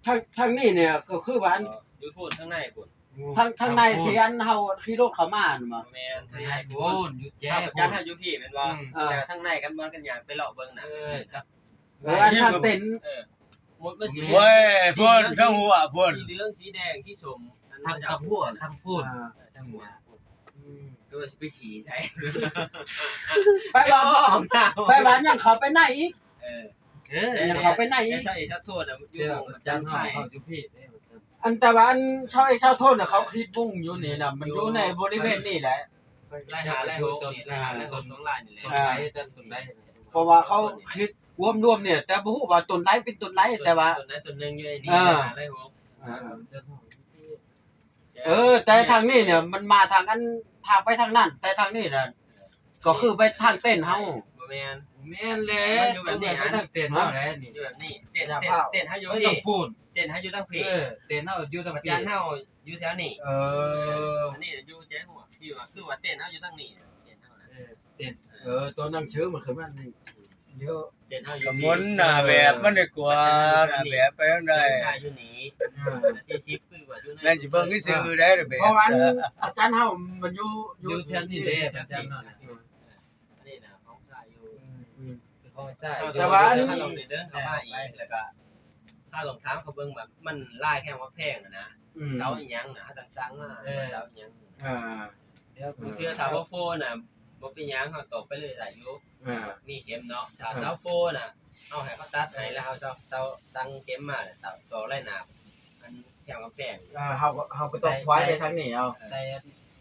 ທາງ ທາງນີ້ນີ້ກໍຄືວ່າອັນ ຢູ່ພຸ້ນທາງໃນພຸ້ນ ທາງ ທາງໃນທີ່ອັນເຮົາຂີ່ລົດເຂົ້າມາຫັ້ນບໍ່? ແມ່ນ ທາງໃນພຸ້ນ ຢູ່ແຈ ເຮົາປະຈັນເຮົາຢູ່ພີ້ແມ່ນບໍ່? ອືມ ແຕ່ທາງໃນກັນ ມັນກັນຍ່າງໄປເລາະເບິ່ງນະ ເອີ ເອີ ອັນທາງເຕັນ ເອີ ໝົດມັນຊິ ໂອ້ຍ ພຸ້ນ ທາງຫົວພຸ້ນ ສີເຫຼືອງ ສີແດງ ສີສົ້ມ ທາງ ທາງຫົວ ທາງພຸ້ນ ເອີ ທາງຫົວ ອືມ ກໍວ່າຊິໄປຂີ່ໃສ ໄປວ່າ ໄປວ່າຍັງເຂົ້າໄປໃນອີກ ເອີ ເອີ ຍັງເຂົ້າໄປໃນອີກ ແຕ່ເຈົ້າເອກເຈົ້າໂທນນະ ຢູ່ໝ່ອງປະຈຳໄພ ເຂົາຢູ່ພີ້ເດ້ ອັນ ແຕ່ວ່າອັນເຈົ້າເອກເຈົ້າໂທນນະ ເຂົາຄິດວົງຢູ່ນີ້ນະ ມັນຢູ່ໃນບໍລິເວນນີ້ແຫຼະ ລາຍຫ້າ ລາຍຫົກນີ້ ລາຍຫ້າ ລາຍຫົກ ສອງລາຍນີ້ແຫຼະ ອ່າ ເພາະວ່າເຂົາຄິດລວມໆນີ້ ແຕ່ບໍ່ຮູ້ວ່າຕົ້ນໃດເປັນຕົ້ນໃດ ແຕ່ວ່າ ຕົ້ນໃດຕົ້ນໜຶ່ງຢູ່ໃນນີ້ ອ່າ ລາຍຫ້າ ລາຍຫົກ ອ່າ ເອີ ແຕ່ທາງນີ້ນີ້ມັນມາທາງອັນ ທາງໄປທາງນັ້ນ ແຕ່ທາງນີ້ນະ ກໍຄືໄປທາງເຕັນເຮົາ ບໍ່ແມ່ນ ແມ່ນແຫຼະ ມັນຢູ່ແບບນີ້ ໄປທາງເຕັນເຮົາແຫຼະນີ້ ຢູ່ແບບນີ້ ເຕັນ ເຕັນ ເຕັນເຮົາຢູ່ພີ້ ເຕັນເຮົາຢູ່ທາງພີ້ ເອີ ເຕັນເຮົາຢູ່ທາງພີ້ ປະຈັນເຮົາຢູ່ແຖວນີ້ ເອີ ອັນນີ້ຢູ່ແຈຫົວ ທີ່ວ່າ ຄືວ່າເຕັນເຮົາຢູ່ທາງນີ້ ເຕັນເຮົານະ ເອີ ເຕັນ ເອີ ຕົວໜັງສືມັນຂຶ້ນມານີ້ ດຽວ ເຕັນເຮົາຢູ່ ກະໝູນໜ້າແບບມັນດີກວ່າ ໜ້າແບບໄປທາງໃດ ຢູ່ນີ້ ອ່າ ທີ່ສິບຄືວ່າຢູ່ໃນ ແມ່ນຊິເບິ່ງຊື່ໃດລະແບບ ເພາະວ່າອັນ ອາຈານເຮົາມັນຢູ່ ຢູ່ ຢູ່ແຖວນີ້ເດ້ ແຖວນີ້ ອືມ ອັນນີ້ນະຂອງຊາຍຢູ່ ອືມ ຂອງຊາຍ ແຕ່ວ່າອັນ ເຮົາຕ້ອງໄດ້ເດີນເຂົ້າມາອີກ ແລ້ວກະເຮົາຕ້ອງຖາມເຂົາເບິ່ງວ່າມັນລາຍແຄມວ່າແພງຫັ້ນນະ ອືມ ເສົາອີ່ຫຍັງນະ ເຮົາຕ້ອງສັ່ງມາ ເອີ ເສົາອີ່ຫຍັງ ອ່າ ບາງເທື່ອຖ້າບໍ່ໂຟນະ ບໍ່ເປັນຫຍັງ ເຮົາຕອກໄປເລີຍໄດ້ຢູ່ ອ່າ ມີເຂັມເນາະ ຖ້າ ອ່າ ເສົາໂຟນະ ເຮົາໃຫ້ເຂົາຕັດໃຫ້ ແລ້ວເຮົາເອົາເສົາ ເສົາຕັ້ງເຂັມມາ ແລ້ວເສົາຕໍ່ໄລໜ້າ ອັນແຄມກຳແພງ ອ່າ ເຮົາກໍ ເຮົາກໍຕ້ອງຄວາຍໄປທາງນີ້ເອົາ ໃສ່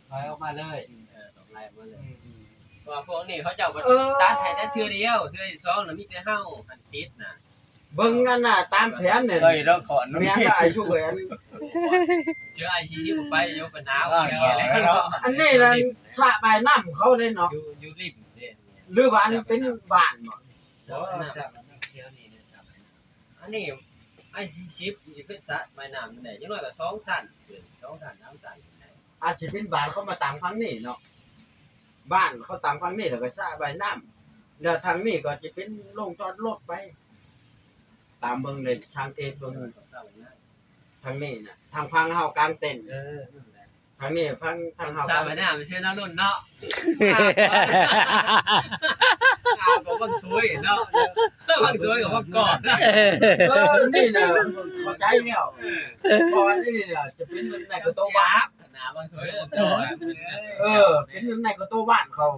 ຄວາຍອອກມາເລີຍ ເອີ ຕ້ອງໄລ່ອອກມາເລີຍ ອືມ ເພາະວ່າພວກນີ້ເຂົາເຈົ້າ ເອີ ຕັດໃຫ້ແຕ່ເທື່ອດຽວ ເທື່ອທີສອງນະມີແຕ່ເຮົາຫັ້ນຕິດນະ ເບິ່ງອັນນ່າຕາມແຜນນີ້ ເອີ ລະຄອນ ແມ່ນລະອ້າຍຊຸກເອີຍ ເຈີອ້າຍຊີຊິບໍ່ໄປ ເດີຍວກໍໜາວ ເອີ ເນາະ ອັນນີ້ລະສະບາຍນ້ຳເຂົາເດ້ເນາະ ຢູ່ ຢູ່ລິມເດ້ ຫຼືວ່າອັນເປັນບ້ານບໍ່? ບໍ່ ສະບາຍນ້ຳແຖວນີ້ເດ້ ສະບາຍນ້ຳ ອັນນີ້ອ້າຍສີ່ສິບ ມັນຊິເປັນສະບາຍນ້ຳແນວໃດ ຢ່າງໜ້ອຍກໍສອງຊັ້ນ ສອງຊັ້ນ ສາມຊັ້ນ ອາດຊິເປັນບ້ານເຂົາມາຕັ້ງຝັ່ງນີ້ເນາະ ບ້ານເຂົາຕັ້ງຝັ່ງນີ້ ແລ້ວກໍສະບາຍນ້ຳ ແລ້ວທາງນີ້ກໍຈະເປັນໂລງຈອດລົດໄປ ຕາມເບິ່ງເດ້ ສັງເກດເບິ່ງ ທາງນີ້ນະ ທາງຝັ່ງເຮົາກາງເຕັນ ເອີ ທາງນີ້ຝັ່ງ ທາງເຮົາ ສະບາຍນ້ຳຊື່ນະລຸນເນາະ ອາບຂອງບັງສວຍເນາະ ບັງສວຍຂອງບັງກອນ ເອີ ນີ້ນະ ເຂົ້າໃຈແລ້ວ ເອີ ເພາະວ່ານີ້ນະ ຈະເປັນເງິນໃນກະໂຕບາດ ໜ້າບັງສວຍຂອງບັງກອນ ເອີ ເປັນເງິນໃນກະໂຕບ້ານເຂົາ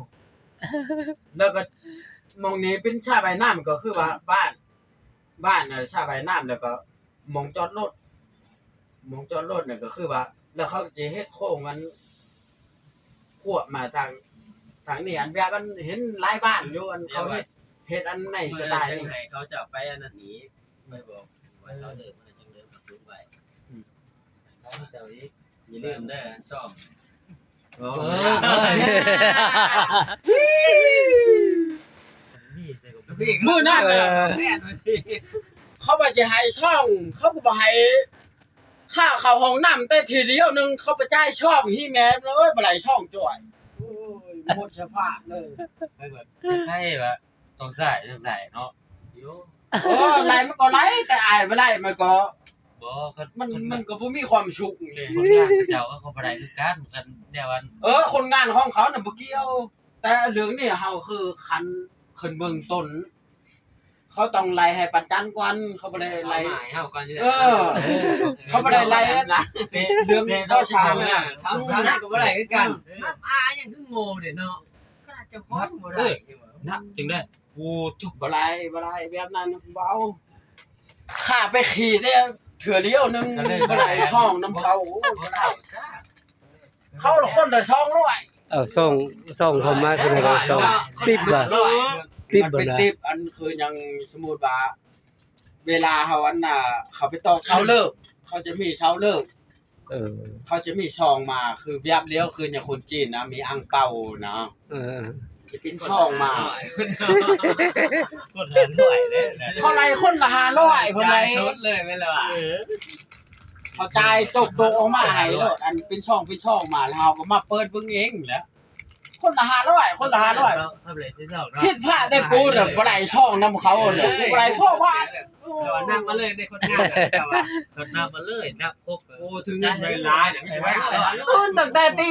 ແລ້ວກໍໝ່ອງນີ້ເປັນສະບາຍນ້ຳ ກໍຄືວ່າບ້ານ ບ້ານນະ ສະບາຍນ້ຳ ແລ້ວກໍໝ່ອງຈອດລົດ ໝ່ອງຈອດລົດນະ ກໍຄືວ່າ ແລ້ວເຂົາຈະເຮັດໂຄ້ງອັນ ຄວບມາທາງ ທາງນີ້ ອັນແບບອັນເຫັນຫຼາຍບ້ານຢູ່ ອັນເຂົາເຮັດ ເຮັດອັນໃນສະໄຕລ໌ນີ້ ໃຫ້ເຂົາເຈົ້າໄປອັນນັ້ນອີກ ໄປບອກວ່າເຂົາເດີນ ມັນຈັ່ງເດີນກັບສູງໄປ ອືມ ເຂົາເຈົ້າອີກ ຢ່າລືມເດີ ຊອງ ເອີ ມື້ນັ້ນນະ ເອີ ເຂົາວ່າຊິໃຫ້ຊອງ ເຂົາກໍບໍ່ໃຫ້ ຄ່າເຂົ້າຫ້ອງນ້ຳແຕ່ທີດຽວໜຶ່ງ ເຂົາໄປຈ່າຍຊອງ ຮີແມ່ເອີຍ ບໍ່ໄດ້ຊອງຈ້ອຍ ໂອ້ຍ ໝົດສະພາບເລີຍ ໃຜວ່າ ໃຜວ່າ ຕ້ອງໃຊ້ຈັ່ງໃດເນາະ ໂອ້ ໄລ່ມັນກໍໄລ່ ແຕ່ອ້າຍບໍ່ໄລ່ມັນກໍ ບໍ່ ມັນ ມັນກໍບໍ່ມີຄວາມສຸກເດ້ ຄົນງານເຂົາເຈົ້າເຂົາກໍບໍ່ໄດ້ຄືກັນ ຄັນແນວອັນ ເອີ ຄົນງານຂອງເຂົານະບໍ່ກ່ຽວ ແຕ່ເລື່ອງນີ້ເຮົາຄືຄັນຂຶ້ນເບື້ອງຕົ້ນ ເຂົາຕ້ອງໄລ່ໃຫ້ປະຈັນກ່ອນ ເຂົາບໍ່ໄດ້ໄລ່ ເອົາໃຫ້ເຮົາກ່ອນ ເອີ ເອີ ເຂົາບໍ່ໄດ້ໄລ່ເລື່ອງກໍ່ສ້າງ ທາງນັ້ນກໍບໍ່ໄດ້ຄືກັນ ເອີ ນັບອາຫຍັງຄືໂງ່ເດ້ເນາະ ຂະໜາດເຈົ້າຂອງບໍ່ໄດ້ ເອີ ນັບຈຶ່ງໄດ້ ໂອ້ ຈຸ ບໍ່ໄດ້ ບໍ່ໄດ້ ແບບນັ້ນບໍ່ເອົາ ຂ້າໄປຂີ່ແດ່ເທື່ອດຽວໜຶ່ງ ບໍ່ໄດ້ຊອງນຳເຂົາ ເຂົາລະຄົນລະສອງຮ້ອຍ ເອົາຊອງ ຊອງເຂົ້າມາຄືໃດຊອງ ຕິບບໍ່ ຕິບບໍ່ນະ ຕິບ ອັນຄືຫຍັງ ສົມມຸດວ່າ ເວລາເຮົາອັນນ່າ ເຂົາໄປຕອກເສົາເລີກ ເຂົາຈະມີເສົາເລີກ ເອີ ເຂົາຈະມີຊອງມາ ຄືແບບດຽວຄືຫຍັງຄົນຈີນນະ ມີອັ່ງເປົານະ ເອີ ຈະເປັນຊອງມາ ຄົນລະຫ້າຮ້ອຍເດ້ ເຂົາໄລ່ຄົນລະຫ້າຮ້ອຍ ເພິ່ນໄລ່ສົດເລີຍແມ່ນລະວ່າ ເອີ ເຂົາຈ່າຍຈົກໂຕະອອກມາໃຫ້ໂລດ ອັນເປັນຊອງເປັນຊອງມາ ແລ້ວເຮົາກໍມາເປີດເບິ່ງເອງແຫຼະ ຄົນລະຫ້າຮ້ອຍ ຄົນລະຫ້າຮ້ອຍ ເຮົາບໍ່ໄດ້ຊື້ຊອງເນາະ ຜິດພາດແຕ່ກູນະ ບໍ່ໄດ້ຊອງນຳເຂົາເລີຍ ບໍ່ໄດ້ ເພາະວ່າ ເຈົ້າວ່ານັບມາເລີຍ ໃນຄົນງານເຈົ້າວ່າ ເຂົານັບມາເລີຍ ນັບຄົບ ໂອ້ ຖືເງິນໄວຫຼາຍ ມີແຕ່ໄວຫ້າຮ້ອຍ ຕື່ນຕັ້ງແຕ່ຕີ